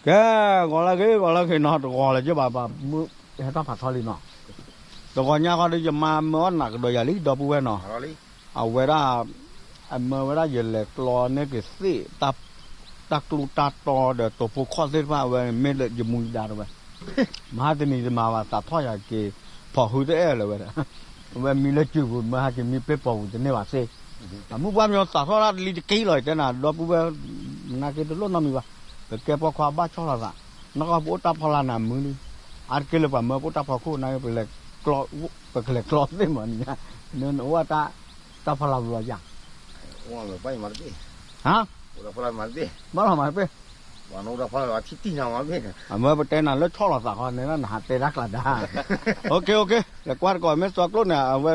ကဲ, ဂီၤလၢဂ့ၤ ဂီၤလၢဂ့ၤနီၤ, တဂီၤလၢၤက့ဘၣ်, ဟဲတၢ်ဖးထီလံနီၤ, တဂီၤညါဃီဒီး ယမါမၢအီၣ်နးကဒီးယၤလံ ဒီပုၢ်ဝဲၢ်နီၤ, အဝဲဒၣ်, အမၢဝဲဒၣ်ယလဲၤကျီန့ၢ်က့ၤသ့ၣ်, တၢ်ကျူတၢ်တီဒီးတိာ်ဖိခီၣ်သ့ၣ်တဖၣ် အဝဲမ့ၢ်လၢယမူယဒါတဝဲ, မဟါတနံၤတမၤဘၣ် သးထီၣ်ယၤက့ၤ, ဖီၣ်ဃုတအဲၣ်လၢၤဝဲ, အဝဲမံလၢစုပူၤ မၢဟါက့ၤမံပ့ၢ်ပိာ်ပူၤတန့ၢ်ဘၣ်သ့, အမုၢ်ပှၢ်မညီသးထီၣ်ဒၣ်လံတက့ၢ်လီၤ ယတဲနၤ ဒီပုၢ်ဝဲၢ်, နာ်က့တလိၣ်နီတမံၤဘၣ်, ပကဲပိာ်ခွါဘၣ်ဆီၣ်လီၤသး, နီၢ်ကီၢ်ပအိၣ်တၢ်ဖီလာ်နၤမုၢ်လံ, အါတက့ၢ်လၢပှၤမၢပအိၣ်တၢ်ဖီခိၣ် နာ်က့ပလဲၤ, ပကလဲၤကျီသ့ၣ်မးနံၤညါ, နအိၣ်တၢ်, တၢ်ဖီလာ်ပူၤလီၤယၤ, ဟါ, ဘၣ်လီၤမၤတပ့ၢ်, အမၢပတဲနၤလၢဆီၣ်လီၤသးဃီန့ၣ် နဟးတဲတၢ်ကျးဒါ, လဲၤကွၢ်တကိးမ့ၢ်စီကျိၣ်န့ၣ် အဝဲ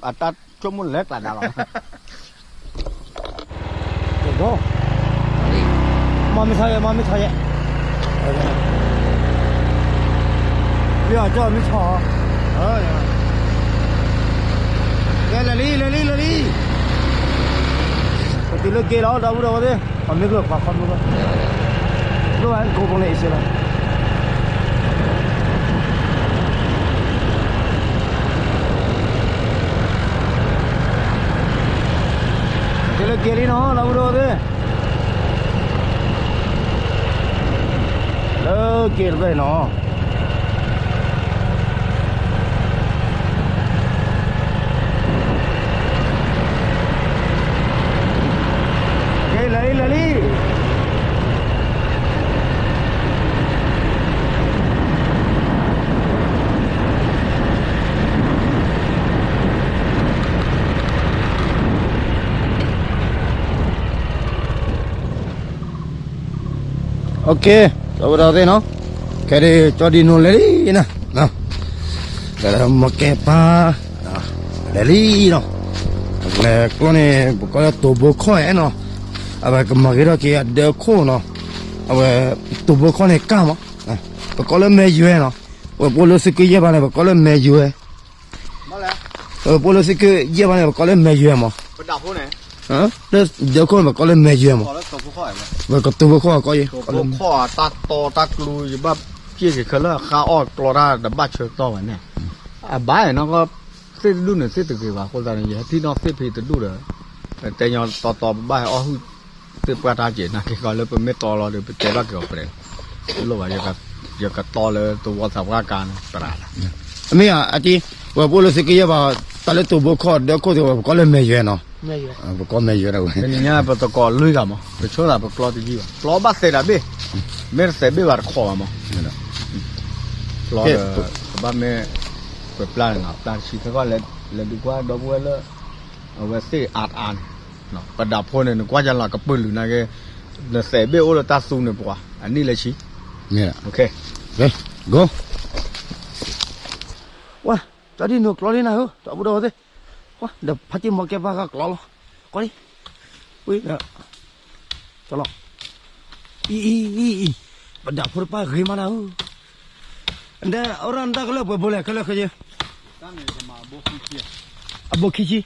အတၢ်ဆိကမိၣ်လဲၤကျးဒါလီၤ, မ့ၢ်ထီၣ်ယဲ မ့ၢ်ထီၣ်ယဲ, မ့ၢ်ထီၣ်, ကဲလဲၤလံ လဲၤလံ လဲၤလံ, ပတုၤလၢက့ၤလီၤ ဒီပုၢ်ဒီဝဲၢ်သ့ၣ်, ပမ့ၢ်ကလီၤပှၤခီမုၢ်ဘၣ်, လၢကိးပူၤန့ၣ်အံၤစ့လီၤ ကလၢက့ၤလံနီၤ ဒီပုၢ်ဒီဝဲၢ်သ့ၣ်, လၢက့ၤတဖျၢၣ်နီၤ ကဲ လဲၤလံ လဲၤလံ. ဒီပုၢ်ဒီဝဲၢ်သ့ၣ်နီၤ, ခဲဒုးကၠီဒံနိလဲၤလံနၤ, မီၢ်ကဲပၢ် လဲၤလံနီၤ, လဲၤကျီန့ၣ် ပကိးလၢတိၤဘိခီၣ်နီၤ, အဝဲကမၤဂ့ၤထီၣ်က့ၤအဒၢခိၣ်နီၤ, အဝဲတိၤဘိခီၣ်န့ၣ်ကၢ်မး, ပကိးလၢမဲၢ်ယွဲနီၤ, ပဝဲပအိၣ်လၢသုးက့ယဲၢ်ဘၣ်န့ၣ် ပကိးလၢမဲၢ်ယွဲ, ပအိၣ်လၢသုးက့ယဲၢ်ဘၣ်န့ၣ် ပကိးလၢမဲၢ်ယွဲမး, လၢဒၢခိၣ်န့ၣ် ပကိးလၢမဲၢ်ယွဲမး, ပကတိၤဘိခီၣ်ကီးယဲၢ် တိၤဘိခီၣ်တၢ်တီတၢ်ကျူ ယဘၣ်က့ၢ်က့ၤခဲလၢာ်ဃါအီၣ်ကျီတၢ်တဘၣ်ဆၢကတီၢ်ဘၣ်န့ၣ်, အဘၣ်နီၢ်ကီၢ် သ့ၣ်တဒူၣ်န့ၣ် သ့ၣ်တဂ့ၤဘၣ်အဃိသတးန့ၣ် ယဟဲထံၣ်နီၢ်သ့ၣ်ဖံးတဒူၣ်ဒီး တဲညီတီတီ ပဘၣ်ဟဲအီၣ်ဟုၣ်သ့ၣ်ပှၢ်တၢ်က့ၤ နာ်က့ၤကီးလၢပမ့ၢ်တီလီၤဒီး ပတဲဘၣ်က့ၤအီၤပှဲၤ, တလိၣ်ဘၣ်, ယကတီလၢသဝီသးပှၢ်ကါန့ၣ် သရၣ်လီၤ. အမ့ၢ်အတံၤ, ဝဲပအိၣ်လၢသုးက့ယဲၢ်ဘၣ်, တၢ်လၢတိၤဘိခီၣ်ဒၢခိၣ်သ့ၣ်ဝဲ ပကိးလၢမဲၢ်ယွဲနီၤ, ပကိးမဲၢ်ယွဲဒၣ်ဝဲ, တနံၤညါပသကိးလွံၢ်ဂၤမး ပဆိသးပကျီတယုၢ်ဘၣ်, ကျီဘၣ်သဲးတၢ်ဘ့ၣ်, မ့ၢ်တသဲးဘ့ၣ်ဘၣ်တခီဘၣ်မး, ကျီဒီး ကဘၣ်မ့ၢ် ပပျၢ်န့ၣ်နီၤ ပျၢ်တဆံခဲကီၢ် လဲၤဒုးကွၢ်ဒီပုၢ်ဝဲၢ်လၢ အဝဲသ့ၣ်အါတအါန့ၣ်, ပဒးဖိန့ၣ် နကွၢ်ယလီၤကပၢၢ်လုာ်နာ်က့, နသဲးဘ့ၣ်အိၣ်လၢတၢ်သူန့ၣ်ပှၤ အနံၣ်လၢဆံ, ဝဲ, ကၠီဒံနိကျီလံနၤဧၢ ဒီပုၢ်ဒီဝဲၢ်သ့ၣ်, ဒီးဖါတံၢ်မီၢ်ကဲပၢ်ကကျီလီၤ, ကျီလံ, ဝံၤဒီး ကလီၤ, အံၤ အံၤ အံၤ အံၤ, ပဒးဖိတပၢ်ဂ့ၤမးနၤဧၢ, ဒီးအိၣ်ဒီးနတၢ်ကလၢပှဲၤဘိလဲၣ် ခဲလၢာ်ခဲဆ့, အဘိခံဆံ,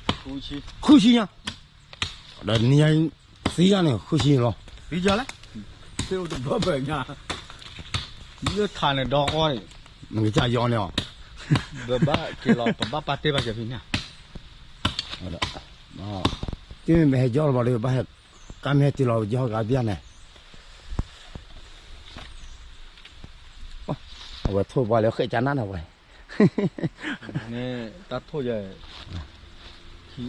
ဃုဆံညါ, ဒီးနံၤညါ သံဂၤန့ၣ် ဃုဆံလီၤ, သံဂၤလဲၣ်, သ့ၣ်အိၣ်တဘၢဘၢညါ, လၢထးန့ၣ်ဒီဃီန့ၣ်, နကစၢ်ယီၤန့ၣ်အီၤ, ပဘၣ်က့ၤလီၤ ပဘၣ်ပာ်တ့ၢ်ဘၣ်က့ၤဖံးန့ၣ်, တမ့ၢ်မ့ၢ်ဟဲယီၤလီၤဘၣ်ဒီး ဘၣ်ဟဲ ကါမ့ၢ်ဟဲတုၤလီၤယီၤဂၤဘၣ်န့ၣ်, အဝဲထိၣ်ပှၤလၢဃဲၣ်ကၠါနါန့ၣ်ဝဲ, န့ၣ်တၢ်ထိၣ်ယဲ, ခံ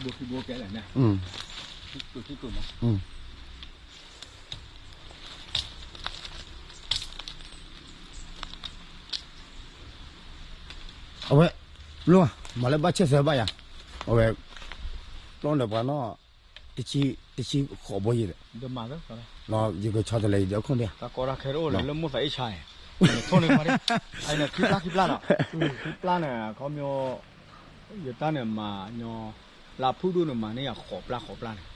ဘိခံဘိကဲလဲၣ်န့ၣ်, ခံတိၢ်ခံတိၢ်မး အဝဲ, လီၤ, မၤလၢဘၣ်ဆဲးစၢၤဘၣ်ယၤ, အဝဲ, ပျီဒီးပှၤနီၢ်, တဆံ, တဆံဃိးဘိယံၤဒီး, ယကဆီတလဲယဒီးခိၣ်ဒံး, တၢ်ကီတၢ်ခဲတအိၣ်လၢ လၢမိၢ်သးအ့ၣ်ဆါန့ၣ်, ထိၣ်န့ၢ်ခါဒံး, အန့ၣ်ခံပျၢ်ခံပျၢ်နီၤ, ခံပျၢ်န့ၣ် ခီမီ, ယတၢ်န့ၣ်မၤညီ, လၢဖုၣ်ဒိၣ်န့ၣ်မၤန့ၢ်ယၤဃိးပျၢ်ဃိးပျၢ်န့ၣ်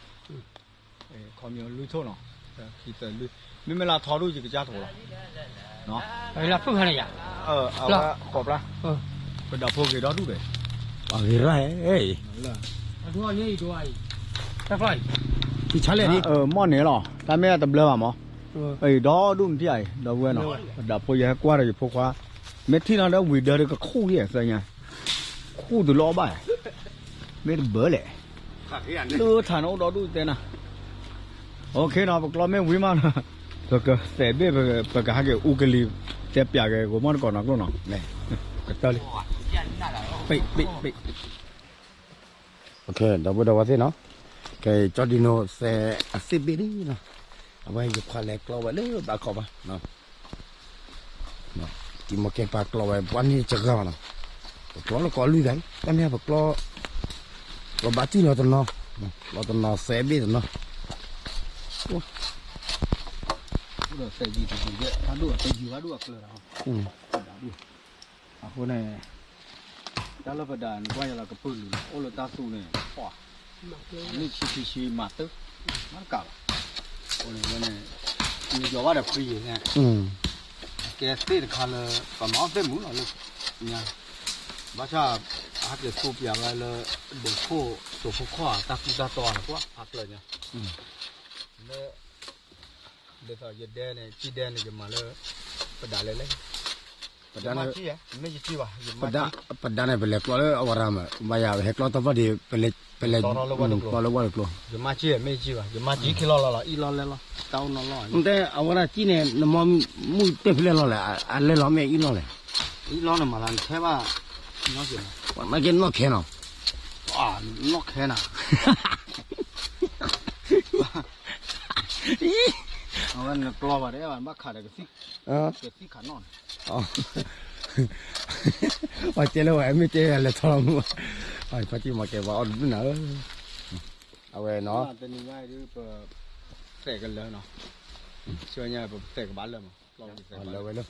ခီမီလွံၢ်ထိၣ်နီၤ, ခံသၢလွံၢ်, မ့မ့ၢ်လၢထီဒိၣ်ယကစၢ်ထိၣ်လီၤ, လၢဖုၣ်ခါန့ၣ်ယၤ, အဝဲဃိးပျၢ်, ပဒီးဖိဂ့ၤဒီဒူၣ်ဒီး, ဂ့ၤရၣ်, တၢ်ကျီ, မီၢ်န့ၣ်လီၤ တၢ်မ့ၢ်တဘျၢဘၣ်မး ဒီဒူၣ်နထံၣ်အံၤ ဒီပုၢ်ဝဲၢ်နီၤ, ပဒးဖိယဟဲကွၢ်ဒီးယဖိခွါ, မ့ၢ်ထံၣ်နီၤဒီးဝံၤဒၢဒီးကခူၣ်ယဲၢ်သၢညါ, ခူၣ်တုၤလၢအီၣ်ဘၣ်, မ့ၢ်တဘၢလဲၣ်, လၢထးန့ၣ်အိၣ်ဒီဒူၣ်တဲနၤ, အိၣ်ခ့နီၤ ပကျီမ့ၢ်ဝံၤမးနီၤ, ပကသဲးဘ့ၣ် ပကဟဲက့ၤအူကလံၤ တဲပၠးက့ၤ ဂိၤမီၣ်တကိးနီၤကျိၣ်နီၤ, ကတၢၢ်လံ, ပ့ၣ်ပ့ၣ်ပ့ၣ် ဒီပုၢ်ဒီဝဲၢ်သ့ၣ်နီၤ, ကဲ ကၠီဒံနိသဲးအသ့ၣ်ဘ့ၣ်လံနီၤ, အဝဲယခွါလဲၤကျီဝဲလၢဘးခီဘၣ်, တံၤမီၢ်ကဲပၤကျီဝဲ ပှၤန့ၢ်တဂၤဘၣ်နီၤ, ပကျီလၢကီးလွံၢ်ဂၤ, တၢ်မ့ၢ်ပကျီ, ပဘၣ်တံၢ်လီၤတနီၤ, လီၤတနီၤသဲးဘ့ၣ်တနီၤ, သဲးယံၤတယံၤ, ဖးဒိၣ်တယံၤဖးဒိၣ်အကျၢၤဒီး, အဃိန့ၣ် တၢ်လၢပဒးနကွၢ်ယလီၤကပုာ်လုာ်လီၤ အိၣ်လၢတၢ်သူန့ၣ်, နံၣ်ဆံခံဆံမၤတၢ်, မၤတကးဘၣ်, အဃိန့ၣ်ဝဲန့ၣ်, ယီၤဘၣ်ဒီးဖှံယဲၢ်န့ၣ်, ကဲသ့ၣ်တခါလၢ ပမၤအီၣ်သ့ၣ်မုာ်လီၤလၢညါ, ဘၣ်ဆၣ် အဟဲက့ၤသူပၠးဝဲလၢ ဒဲးခိၣ် တိာ်ဖိခီၣ်အတၢ်ကူတၢ်တီၤလၢပှၤဖးကျၢၤညါ, လၢ ဒ်သိးယဒဲန့ၣ် ကံဒဲန့ၣ် ယမၤလၢ ပဒးလဲၣ်လဲၣ်, ပဒးန့ၣ် မ့ၢ်ယထံၣ်ဘၣ်, ပဒးန့ၣ် ပလဲၤကျီလၢအဝဲရၤမး ဘၣ်ယၤ ပဟဲကျီတၢ်ဘၣ်ဒီး ပလဲၤကျီလၢဝဲတကျိၤ, ယမၤကံမ့ၢ်ယထံၣ်ဘၣ်, ယမၤကံခ့လီၢ်လီၢ်လီၤ အံၣ်လီၢ်လဲၢ်လီၢ် တၢ်အိၣ်နီၢ်လီၢ်, နတဲအဝဲဒၣ်ကံန့ၣ် နမၤမုၢ်တဲဖဲလဲၣ်လီၢ်လဲၣ်, အလဲၢ်လီၢ်မ့ၢ်အံၣ်လီၢ်လဲၣ်, အံၣ်လီၢ်န့ၣ်မၤလၢနခဲဘၣ်, ပှၤနာ်က့နီၢ်ခဲနီၤ, နီၢ်ခဲနၤ အဝဲနကျီဘၣ်ဒီး ဘၣ်ခးဒီးကသံၣ်, ကသံၣ်ခးနီၣ်န့ၣ်, ပှၤတဲလၢဝဲမ့ၢ်တဲလဲၤထီၣ်လီၤမုၢ်, ပှၤကံမီၢ်ကဲပှၤအီၣ်တဘျုးနၤဧၢ, အဝဲနီၤ, တနံၤညါအံၤဒ်ပ သဲးကလၢာ်နီၤ, ဆၢညါပသဲးကဘၣ်လၢာ်မး, လၢာ်ဝဲလၢ,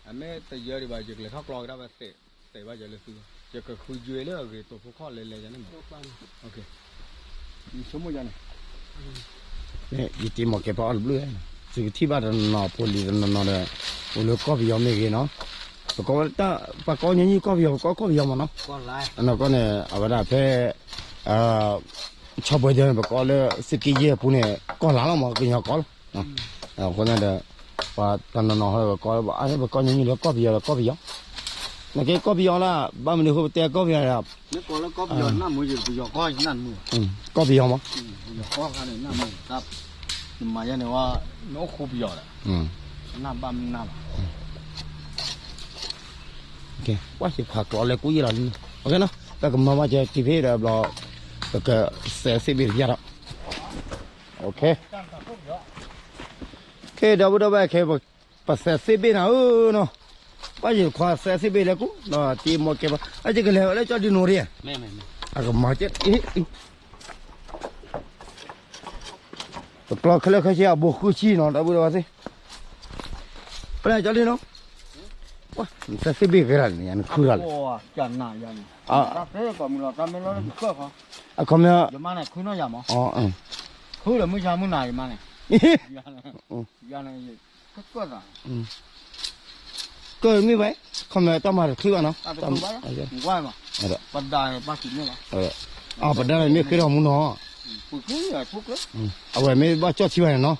အမ့ၢ်တယၢဒံးဘၣ် ယကလဲၤထီၣ်ကျီကဒါဝဲသဲး, သဲးဘၣ်ယၤလၢသု, ယကဃုယွဲလၢအဂ့ၤ တိာ်ဖိခီၣ်လဲၤလဲၤယၤန့ၣ်မး, ယဆိကမိၣ်ယၤန့ၣ် ယတံၤမီၢ်ကဲပှၤအီၣ်တဘျုး, သုကထံၣ်ဘၣ်တနီၤနီၤ ဖိလံၤတနီၤနီၤဒီး, အိၣ်လၢကီၢ်ပယီၤမ့ၢ်ဂ့ၤနီၤ, ပကိးဝဲ, ပှၤကိးညီနုၢ်ကီၢ်ပယီၤ ပကိးကီၢ်ပယီၤမးနီၤ, အနီၢ်ကီၢ်န့ၣ် အဝဲဒၣ်ဖဲ ဆီၣ်ဘှဲဒၢန့ၣ် ပကိးလၢ သုးက့ယဲၢ်ပူၤန့ၣ် ကီၢ်လါလီၤမး ကညီကီၢ်လီၤ, အဃိန့ၣ်ဒီး ပှၤတနီၤနီၤဟီဒီး ပကိးလၢ ပကိးညီနုၢ်လၢကီၢ်ပယီၤလၢကီၢ်ပယီၤ, နကဲကီၢ်ပယီၤလၢ ဘၣ်မနုၤအဃိပတဲကီၢ်ပယီၤလဲၣ်, မ့ၢ်ကိးလၢကီၢ်ပယီၤနၢ်မုာ်ယၤ ပယီၤကီၢ်နၢ်မုာ်, ကီၢ်ပယီၤမး, ပယီၤကီၢ်ခါန့ၣ်နၢ်မုာ်, နမၤယဲန့ၣ်ဝဲ နအိၣ်ဃူပယီၤဒီး, နၢ်ဘၣ်မနုၤဘၣ်, ပှၤဟံးဖးကျီလဲၤကူၣ်ယဲၢ်လီၤလံ, ပကမၤမၤကဲတံၤဖဲဒီးဘျီ, ပကစဲးသ့ၣ်ဘ့ၣ်တပျၢ်ဒီး, ခဲဒီပုၢ်ဒီဝဲၢ်ခဲ ပစဲးသ့ၣ်ဘ့ၣ်နၤဧၢနီၤ, ဘၣ်ယခွါစဲးသ့ၣ်ဘ့ၣ်လဲၤကူၣ် ဒီးတံၤမီၢ်ကဲပှၤ အကလဲၤဝဲလၢကၠီဒံနိရံ, အကမၤကဲ, ပကျီခဲလၢာ်ခဲဆ့အဘိဃုဆံနီၤ ဒီပုၢ်ဒီဝဲၢ်သ့ၣ်, ပလဲၤကၠီဒံနိ, ပစဲးသ့ၣ်ဘ့ၣ်ဂ့ၤရၤန့ၣ် ယနခုရၤလဲၣ်, အခီပညီ, ကၢၢ်မ့ၢ်ဝဲ, ခီမ့ၢ်တၢ်မၤတချုးဘၣ်နီၤ, ပဒးန့ၣ်မ့ၢ်ဃ့ထီၣ်မူနီၤ, အဝဲမ့ၢ်ဘၣ်ကၠီၣ်ထံဘၣ်န့ၣ်နီၤ,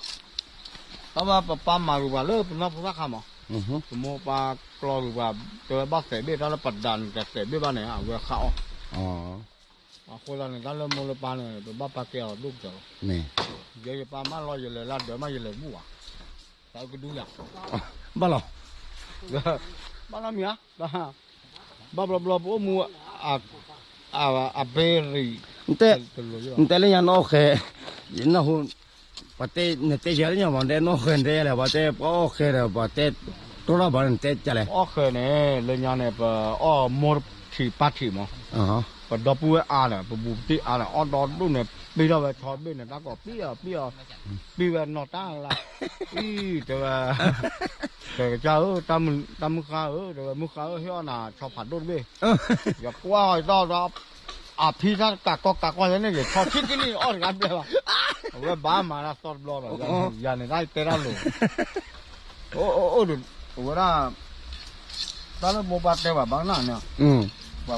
တၢ်ဘၣ်ပပၢ်မၤဂ့ၤပှၤလၢပနီၢ်ဖိသၣ်ခါမး, ပမိၢ်ပၢ်ကျီဂ့ၤပှၤ, တဲဝဲဘၣ်သဲးဘ့ၣ်တၢ်လၢပဒးန့ၣ် တသဲးဘ့ၣ်ဘၣ်န့ၣ် အဝဲဃၣ်အီၣ် အဃိသတးန့ၣ် တၢ်လၢမိၢ်လၢပၢ်န့ၣ် ပဘၣ်ပာ်ကဲအီၤဒိၣ်ကတၢၢ်လီၤ. ယဲယပၢ်မၢလီၤ ယလဲၤလၢဒၢးမး ယလဲၤဘူၣ်ဘၣ်, တၢ်ကဒုယၤ, ဘၣ်လီၤ, ဘၣ်လီၤမ့ၢ်ဧါ, ဘၣ်ဘျီဘျီပအိၣ်မူ အဘဲရံၤ, နတဲလၢညါနီၢ်အီၣ်ဃဲၤ, နဟူ ပှၤတဲ နတဲယၤလၢညါ ပှၤတဲနီၢ်ဃဲၤ နတဲယၤလဲၣ် ပှၤတဲပှၤအီၣ်ဃဲၤဒီး ပှၤတဲတိၢ်ထီၣ်ဘၣ် နတဲကလဲၣ်. အီၣ်ဃဲၤန့ၣ် လၢညါန့ၣ် ပအီၣ်မိၢ်ထံးပၢ်ထံးမး, ပဒီပုၢ်ဝဲၢ်အါန့ၣ် ပဘူးပတံၢ်အါန့ၣ် အီၣ်ဒီဒူၣ်န့ၣ် ပ့ၢ်ထီၣ်ဝဲဆီဘ့ၣ်န့ၣ် တၢ်ကိးပံၢ်အီၤပံၢ်အီၤ, ပံၢ်ဝဲနီၢ်တၢ်လၢ်, အံၤ တဲဝဲ တဲကစၢ်ဧၢ တၢ်မုၢ်ဃါဧၢ တဲဝဲ မုၢ်ဃါဧၢ ဟ့ၣ်အီၣ်နၤဆီဖးဒိၣ်တဘ့ၣ်, ယကွၢ်အီၤဒီး အဖံတၢ်ကးကီကးကီယဲန့ၣ် ယဆီဆံကနံၣ်အီၣ်တဂၤဘျဲၣ်ဘၣ်, အဝဲဘၣ်မၤတၢ်သီတဘျီဒီး ယၤန့ၣ်တၢ်တဲတၢ်လိၤ, အိၣ်အိၣ်ဒီး အဝဲဒၣ် တၢ်လၢမိၢ်ပၢ်တဲဘၣ်ဘၣ်ကနၣ်န့ၣ်, ပှၤ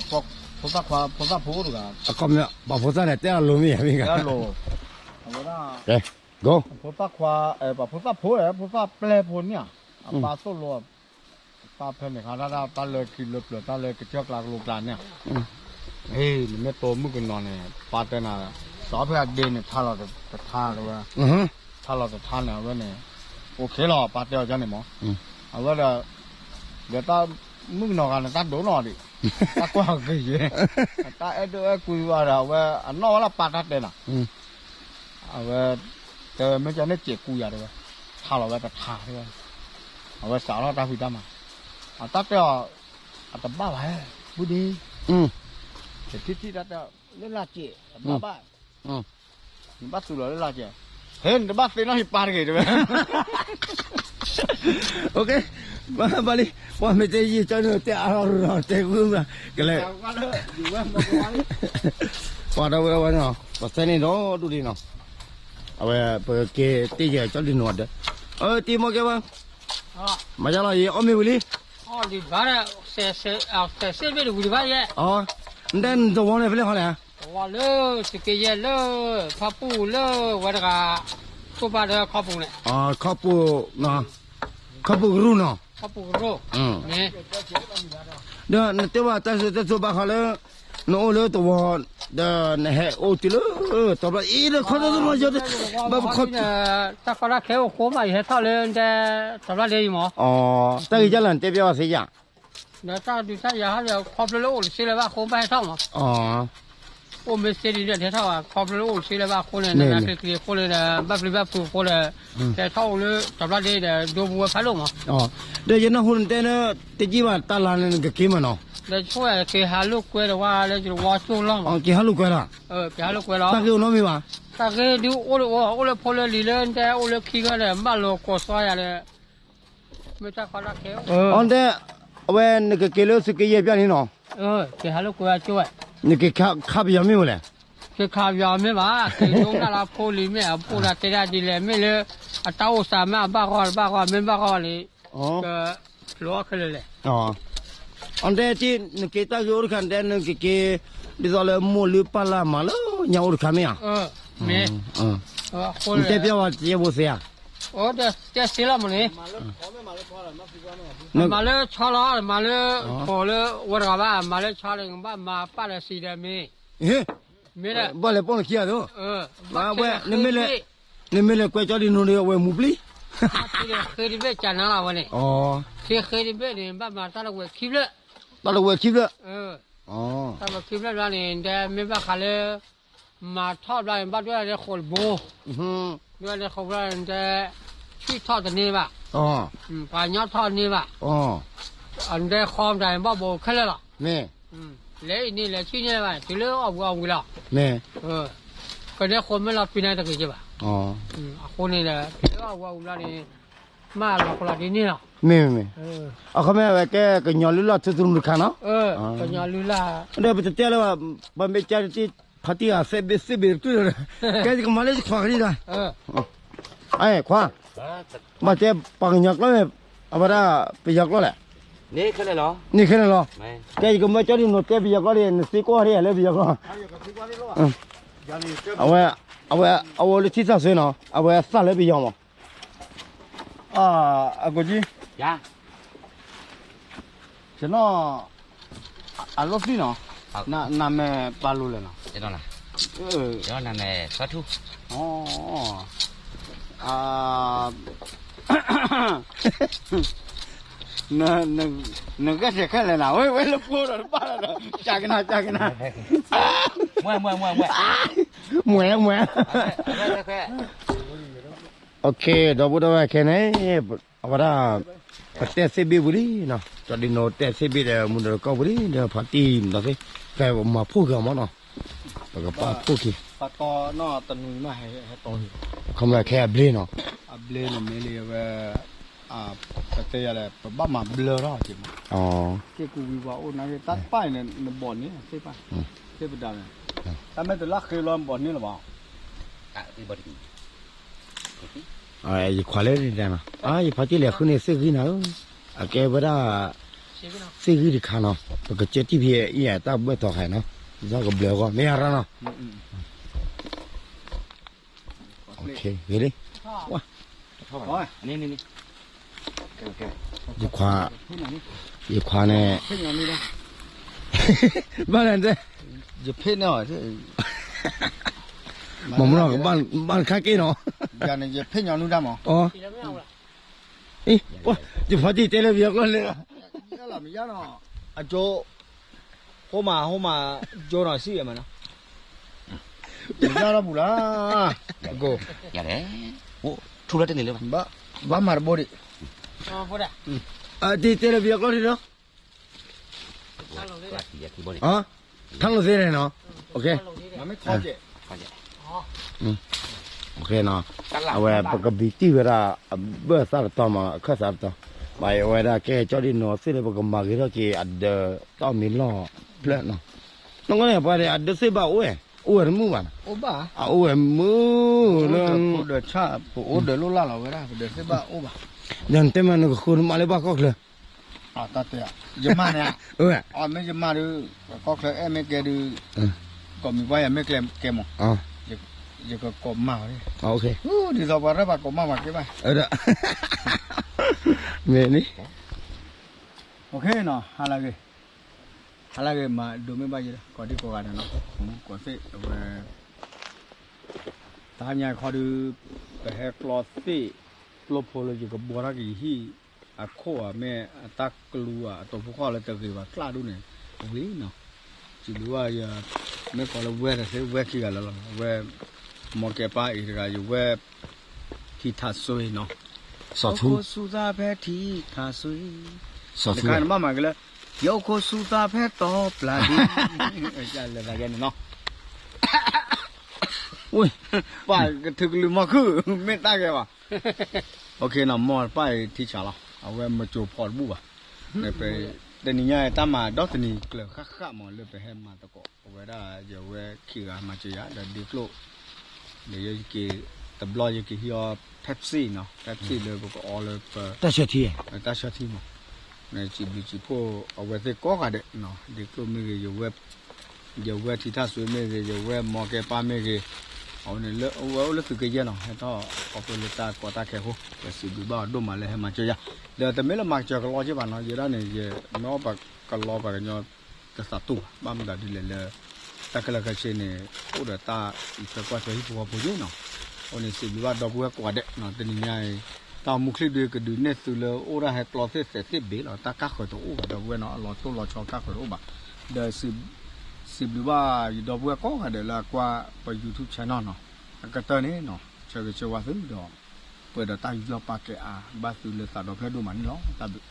ဖိသၣ်ခွါ ဖိသၣ်ဖိတဂၤ, အခီပညီ ပှၤဖိသၣ်န့ၣ် တဲတၢ်လိၤမ့ၢ်ဧါ မ့ၢ်ဂ့ၤ, အဝဲဒၣ် ဖိသၣ်ခွါ, ပှၤဖိသၣ်ဖိ, ဖိသၣ်ပျဲၢ်ဖိန့ၣ်ဧါ, အပၢ်သိၣ်လိ ပၢ်ဖဲန့ၣ်ခါ တၢ်လၢခံလၢပျၢၤ တၢ်လၢကစၢၢ်ကျါကလိကျါန့ၣ်, နမ့ၢ်တိမုၣ်ကနီၤန့ၣ် ပၢ်တဲနၤ, စီၤဖဲအဒ့န့ၣ် ထါလီၤတထါတဲဝဲ, ထါလီၤတထါန့ၣ် အဝဲန့ၣ်, အိၣ်ခဲလီၤ ပၢ်တဲအီၤကန့ၣ်မး, အဝဲဒီး, ဒီးတၢ်မုၣ်ကနီၤဂၤန့ၣ် တၢ်ဒိၣ်နီၢ်ဒံး, တၢ်ကွၢ်ဂ့ၤယဲ, တၢ်အဲၣ်ဒိၣ်အဲၣ်ကွံဝဲဒီး အဝဲအနီၢ်ဝဲလၢပၢ်တၢ်တဲနၤ အဝဲ, တဲဝဲမ့ၢ်ကန့ၣ်စဲးကူယၤတဲဝဲ, ထါလီၤဝဲတထါတဲဝဲ, အဝဲစးထီၣ်တၢ်ဖံးတၢ်မၤ, အတၢ်တဲအီၤ, အတဘၣ်ဘၣ်, ဘူးဒ့, တထံၣ်ထံၣ်တၢ်တဲ, လၢလၢ်စဲး, တဘၣ်ဘၣ်, နဘၣ်သူလီၤလၢလၢ်စဲး, ဟဲနတဘၣ်သ့ၣ်နီၣ်ဟံးပၢ်တဂ့ၤတဲဝဲ ဘၣ်လံ, ပှၤမ့ၢ်တဲယံာ်ကၠီဒံနိၤတဲအါထီၣ်ရူၤနီၤ တဲဝဲ, ကလဲၤ, ပှၤဒီဝဲဝဲနီၤ ပသဲန့ၣ်ဒီဒူၣ်ဒံးနီၤ, အဝဲပက့ၤတ့ၢ်ယဲၢ်ကၠီဒံနိၤဒီး, တံၤမီၢ်ကဲဘၣ်, မၤယါလီၤ ယအီၣ်မ့ၢ်ဝံၤလံ, နတဲနတဝီန့ၣ်ဖဲလဲၣ်ဟီလဲၣ်, တဝီလၢ သုးက့ယဲၢ်လၢ ဖၣ်ပူၣ်လၢဝဲတဂၤ, ခိၣ်ပၢ်ဒီးခီပူၤန့ၣ်, ခီပူၤ, ခီပူၤကရူၢ်နီၤ, ခီပူၤကရူၢ်, ဒီးနတဲဘၣ်တၢ်စၢၤတၢ်စၢၤဘၣ်ဃးလၢ, နအိၣ်လၢတဝီ, ဒီးနဟဲအိၣ်တုၤလၢ, တဘျီအံၤဒီးခီတၢ်တမီၤယီၤ, ဘၣ်ပခီ, တၢ်ကီတၢ်ခဲအိၣ်ဃိမး ယဟဲထီၣ်လၢတဲ, တဘျီဒ့ယမး, တၢ်ဂ့ၢ်ယါလၢနတဲပျီဝဲသ့ယါ ဒီးတၢ်ဒုးတၢ်ယၤဟီဒီး ခီဖျိလၢအိၣ်တဆ့လၢၤဘၣ်အဃိဘၣ်ဟဲထီၣ်မး, အိၣ်မ့ၢ်သ့ဒ်န့ၣ်တဟဲထီၣ်ဘၣ် ခီဖျိလၢအိၣ်တဆ့လၢၤဘၣ်အဃိန့ၣ် နနါချ့ချ့အဃိန့ၣ်ဒီး ဘၣ်ပျံၤဘၣ်ဖုးအဃိဒီး, ဟဲထီၣ်အိၣ်လၢတဘျီဒ့ဒီး ဒိပူၤဝဲဖးဒိၣ်မး, ဒီးယနၢ်ဟူနတဲလၢ, တယံာ်ဘၣ်တၢ်လါန့ၣ်နကက့ၤမးနီၤ, ဒီးဆိက့ၤဟးလိာ်ကွဲဒီးဝဲလၢယတဝီကၠိလီၤမး, က့ၤဟးလိာ်ကွဲလီၤ, က့ၤဟးလိာ်ကွဲလီၤ, တၢ်ဂ့ၢ်အိၣ်နီတမံၤဘၣ်, တၢ်ဂ့ၢ်ဒုးအိၣ်ဒီးအိၣ် အိၣ်လၢဖိလၢလံၤလၢနတဲအိၣ်လၢခံဂၤဒီး ဘၣ်လိာ်ကိးသီယၤဒီး မ့ၢ်တၢ်ကီတၢ်ခဲ, အီတဲ, အဝဲနကက့ၤလၢသုးက့ယဲၢ်ပျၢ်န့ၣ်နီၤ, က့ၤဟးလိာ်ကွဲဝဲကၠိဝဲ, နက့ၤခးပယီၤမ့ၢ်ဝဲလဲၣ်, က့ၤခးပယီၤမ့ၢ်ဘၣ် က့ၤဒိကနၣ်လၢဖိလံၤမ့ၢ်အဖိဒၣ်တဲဒၣ်ဒ်လဲၣ် မ့ၢ်လၢ, အတၢ်အိၣ်သးမ့ၢ်အဘၣ်ဂီၢ်တဘၣ်ဂီၢ် မ့ၢ်ဘၣ်ဂီၢ်န့ၣ်, ကဖျိအီၤခဲလၢာ်လဲၣ်, အီတဲတ့ၢ် နက့ၤတၢ်ဂ့ၢ်အိၣ်တခါ နတဲနကက့ၤ, ဒ်သိးလၢမိၢ်လုၢ်ပၢ်လၢ်မၤလၢညါအိၣ်တခါမ့ၢ်ဧါ, မ့ၢ်, နတဲပျီဝဲတယဲၢ်ဘိသ့ဧါ, တဲသ့လီၤမးန့ၣ်, မၤလၢဆီလီၤ မၤလၢ, ထိးလၢဝဲတဂၤဘၣ် မၤလၢဆီန့ၣ် ဘၣ်မၤပာ်ဒီးစံးဒီးမ့ၢ်, မ့ၢ်, ဘၣ်လဲၤပိာ်နခံဂၤသိး, ဝဲ, နမ့ၢ်လဲၤကွဲကၠီဒံနိဒီး အဝဲမူပျံၤ, ဃ့တဘ့ၣ်ကနၤလီၤဝဲန့ၣ်, ဃ့ဃ့တဘ့ၣ်န့ၣ် ဘၣ်မၤတၢ်တဝဲခံဖျၢၣ်, တၢ်တဝဲခံဖျၢၣ်, တၢ်တဝဲခံဖျၢၣ်ဘျီန့ၣ် နတဲမ့ၢ်ဘၣ်ဃးလၢ မၤထီၣ်ဘျီန့ၣ် ဘၣ်ဒွဲၣ်ဒၣ်လၢဃိးတဘိ, ဒွဲၣ်ဒၣ်လၢဃိးဘျီန့ၣ် နတဲ, ဆံၣ်ထီၣ်တန့ၢ်ဘၣ်, ပှၤညီထီၣ်န့ၢ်ဘၣ်, နတဲဃီမတၤန့ၣ် ဘၣ်ဘိးခဲလၢာ်လီၤ, လဲၤအံၤန့ၣ်လဲၤဆံၣ်န့ၢ်ဘၣ် တုၤလၢအီၣ်ဝံၤအီၣ်ဝံၤလီၤ, ကဒဲဃိးမ့ၢ်လီၤပံၤန့ၣ်တဂ့ၤကဘၣ်, အဃိန့ၣ်ဒီး တုၤလၢအီၣ်ဝံၤအီၣ်ဝံၤလီၤန့ၣ်, မ့ၢ်လီၤကလီၤဒ်န့ၣ်လီၤ, မ့ၢ်, အခီမ့ၢ်ဝဲကဲကညီလုၢ်လၢ်ထူသနူတခါနီၤ, ကညီလုၢ်လၢ်, ဒီးပတတဲလၢၤဘၣ်, ပမ့ၢ်ကဲတထံၣ်, ဖါတံၢ်ဂၤသ့ၣ်ဘ့ၣ်သ့ၣ်ဘ့ၣ်တကလုာ်လီၤ, ကဲယကမၤလၢယခွါကဒံဒီး, ခွါ, ဘၣ်တဲပှၤကညီကျိာ်မ့ၢ်, အဝဲဒၣ်ပယီၤကျိာ်လဲၣ်, န့ၣ်ခဲလၢာ်လီၤ, ကဲယကမၢကၠီဒံနိတဲပယီၤကျိာ်ဒံး နသံကွၢ်ဒံးလၢပယီၤကျိာ်, အဝဲ, အဝဲ, အအိၣ်လၢထံသၣ်စွ့နီၤ အဝဲသၣ်လၢပယီၤမး, အကိးကၠံ နီၤ, အလိၣ်သံနီၤ, နမ့ၢ်ပာ်လိၤလဲၣ်နီၤ, နမ့ၢ်စီထူ, နဂဲၤဆဲးခဲလၢာ်နၤ ဝဲဝဲလၢဖိဒီးတပၣ်လီၤဒီး ကကနၤ ကကနၤ, မွဲမွဲမွဲမွဲ, မွဲမွဲ ဒီပုၢ်ဒီဝဲၢ်ခဲန့ၣ်, အဝဲဒၣ်, ပတဲသ့ၣ်ဘ့ၣ်ပူၤလံနီၤ ကၠီဒံနိတဲသ့ၣ်ဘ့ၣ်ဒီး မူဒီးကီၢ်ပူၤလံ ဒီးဖါတံၢ်နီၤသ့ၣ်, ဖဲပမၤဖှိၣ်က့ၤအီၤမးနီၤ, ပကပာ်ဖှိၣ်က့ၤ, ခီမ့ၢ်ခဲအဘျ့နီၤ, အဘျ့န့ၣ်မ့ၢ်လံဝဲ, ပတဲယၤလဲၣ် ပဘၣ်မၤဘျၢထီၣ်က့ၤမး, က့ၢ်ကူဝံပှၤအိၣ်နာ်က့ တၢ်တပၣ်အံၤန့ၣ် နဘီၣ်န့ၢ်သ့ၣ်တဖၣ်, သ့ၣ်ပဒၣ်န့ၣ်, တၢ်မ့ၢ်တလၢဃ့ဘျီနဘီၣ်န့ၢ်လၢၤဘၣ် ယခွါလၢန့ၣ်, ယဖါတံၢ်လဲၤဃုန့ၢ်သ့ၣ်ဂံၢ်နၤဧၢ, အကဲဝဲဒၣ်, သ့ၣ်ဂံၢ်တခါနီၤ ပကစၢၢ်တံၢ်ဖဲအံၤတၢ်ဘၢၣ်တီၤခါနီၤ, ဒ်သိးကဘျၢအဂီၢ် မ့ၢ်အရၢနီၤ. ဂ့ၤလံ, ဝါ, ယခွါ, ယခွါန့ၣ်, ဘၣ်လဲၣ်, ယဖ့ၣ်န့ၣ်, မ့ၢ်မနီၤ, ဘၣ်ခါက့ၤနီၤ, ယဖ့ၣ်ညီနုၢ်တၢ်မး, ယဖါတံၢ်တဲလၢပယီၤကျိာ်လဲၣ်, အကၠိ, ဟိမၤ, ဟိမၤ, ကၠိနီၤစံၣ်မးနီၤ, ယၤထီၣ်ပူၤလၢ, ထူလၢတန့ၢ်လၢ, ဘၣ်မၤတဘိဒံး, အတံၢ်တဲလၢပယီၤကျိာ်န့ၣ်နီၤ, ထါလိာ်သ့န့ၣ်နီၤ, အဝဲပကဘံတံၢ်ဝဲဒၣ်, အဘၢၣ်သၣ်တတီၤမး အခၢၣ်သးတတီၤ, ဘၣ်အဝဲဒၣ်ကဲကၠီဒ်နီၤသ့ၣ်လၢပကမၤဂ့ၤထီၣ်က့ၤအဒၢးတီၢ်မံၤလီၢ်ဖျၢၣ်နီၤ, နကီၢ်န့ၣ်ပှၤဒၣ်အဒၢးသ့ၣ်ဘၣ်အိၣ်ဝဲ, အိၣ်ဝဲတမုာ်ဘၣ်, အအိၣ်ဝဲမုာ်လၢ, ပအိၣ်ဒၢးလိၣ်လၢ်လီၤဝဲဒၣ် ပဒၢးသ့ၣ်ဘၣ်အိၣ်ဘၣ်, ဒီးနတဲမးနကဃုနမးလၢဘၣ်ကီၢ်ချၢ တၢ်တဲ, ယမၤန့ၣ်, မ့ၢ်ယမၤဒီး, ကီၢ်ချၢအဲၣ်မ့ၢ်ကဲဒုး, ကိးမံၤပှၢ်ယၤမ့ၢ်ကျဲကဲမး, ယကကိးမၤအီၤ, ဒ်သိးပှၤရဲၣ်ပှၤကိးမၤမၤကဲဘၣ်, မ့ၢ်န့ၣ်, ဟါလၢဂ့ၤ, ဟါလၢဂ့ၤမၤဒိးမ့ၢ်ဘၣ်ယဲဒီး ကိးဒံကိးဂၤဒဲးနီၤ, မူကီၢ်သ့ၣ်အဝဲ တဟါညါခီဒုး, ပဟဲကျီသ့ၣ်, ပျိဖိလၢယကဘှီထီၣ်က့ၤယဟံၣ်, အခိၣ်ဧါ မ့ၢ်အတၢ်ကလူဧါ အတိာ်ဖိဃီလၢတဂ့ၤဘၣ်ကျၣ်ဒိၣ်န့ၣ်, ဝံၤနီၤ, စံးဘျုးဘၣ်ယ, မ့ၢ်ကိးလၢဝဲတသ့ဝဲခံဂၤလၢာ်လီၤ, အဝဲ, မ်ကဲပၢ်အံၤတဂၤ ယဝဲ, ထံထးစွ့နီၤ, အိၣ်ခိးစူၤသးဖဲထံထးစွ့, တခါနဘၣ်မၤက့ၤလၢ, ယအိၣ်ခိးစူၤသးဖဲတီပျၢ်ဒ့, လဲၤသးယဲန့ၣ်နီၤ ပှၤကထုးကလုာ်မီၤခုၣ်, မ့ၢ်တၢ်ဂဲၤဘၣ်, မ်ပၢ်အံၤထံဆးလီၤ အဝဲမကိၤဖီးတဘူၣ်ဘၣ်, တနံၤညါအံၤ တၢ်မၤဒီတနံၤကျၢၤဃၣ်ဃၣ်မးလၢပဟဲမၤသကိး အဝဲဒၣ်ယဝဲခံဂၤမၤစၢၤယၤ ဒီးဒ့ကျိၣ်, ဒီးယက့ၤ, တဘျီယက့ၤဟံးအီၤ Pepsi နီၤ Pepsi လၢပကအီလၢပ တၢ်ဆၢထံ, တၢ်ဆၢထံမး, စံးဘျုးစံးဖှိၣ်အဝဲသ့ၣ်ကိးဂၤဒဲး, ဒ့ကျိၣ်မ့ၢ်ဂ့ၤ ယဝဲထံထးစွ့မ့ၢ်ဂ့ၤ ယဝဲမ်ကဲပၢ်မ့ၢ်ဂ့ၤ, အဝဲန့ၣ်လၢအဝဲအိၣ်လၢသုးကယဲၢ်နီၤ ဟဲထီၣ်ခီဖျိလၢတၢ်ကီတၢ်ခဲအဃိ ပစံးဘျုးဘၣ်အီၤဒိၣ်မးလၢဟဲမၤစၢၤယၤ, ဒီးတမ့ၢ်လၢမၤစၢၤကလီက့ဘၣ်နီၤ ယဲဒၣ်န့ၣ် ယမ့ၢ်အီၣ်ပကလီပှၤကညီ တသးတူၢ်ဘၣ် ဘၣ်မတၤဒ်လဲၣ်လၢ တၢ်ခဲလၢာ်ခဲဆ့န့ၣ် အိၣ်ဒီးတၢ်အံးထွဲကွၢ်ထွဲဟံၣ်ဖိဃီဖိယ့ၢ်နီၤ, အဃိန့ၣ်စံးဘျုးဘၣ်ဒီပုၢ်ဝဲၢ်ကိးဂၤဒဲး တနံၤညါအံၤ တၢ်အိၣ်မူချံဒုးကဒုးနဲၣ်သုလၢအိၣ်ဒၣ်ဟဲကျီသ့ၣ်သဲးသ့ၣ်ဘ့ၣ်လီၤ တၢ်ကၢ်ဃၢၤတအိၣ်ဘၣ် ဒီပုၢ်ဝဲၢ်နီၤ အလီၤတိၢ်လီၤဆီကၢ်ဃၢၤတအိၣ်ဘၣ်, ဒီး စံးဘျုးဘၣ်ယဒီပုၢ်ဝဲၢ်ကိးဂၤဒဲးလၢအကွၢ်ပ YouTube channel နီၤ, အကတၢၢ်န့ၣ်နီၤ ဆၢဂ့ၤဆၢဝါသုဒီး ပှဲၤဒီးတၢ်ယူးယီၣ်ပာ်ကဲအါ ဘၣ်သုလၢသးဒီဖျၢၣ်ဒိၣ်မးန့ၣ်လီၤ တၢ်ဘျုး